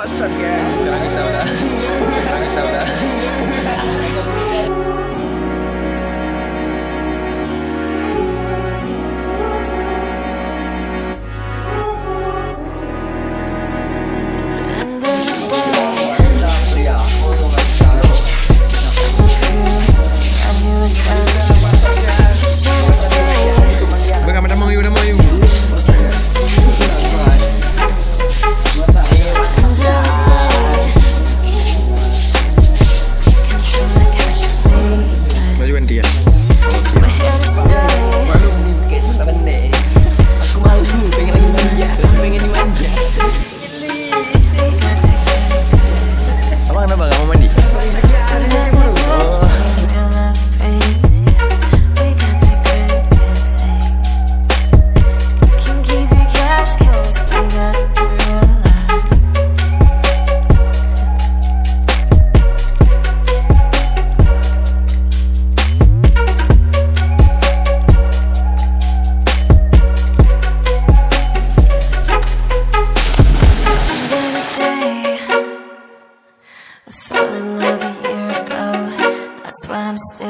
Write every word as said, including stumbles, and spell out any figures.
Pasal ke? Jangan risau dah. Jangan risau dah. Bukan, tamong you, tamong you. Baju ganti ya? Abang kenapa tak mau mandi? I fell in love a year ago. That's why I'm still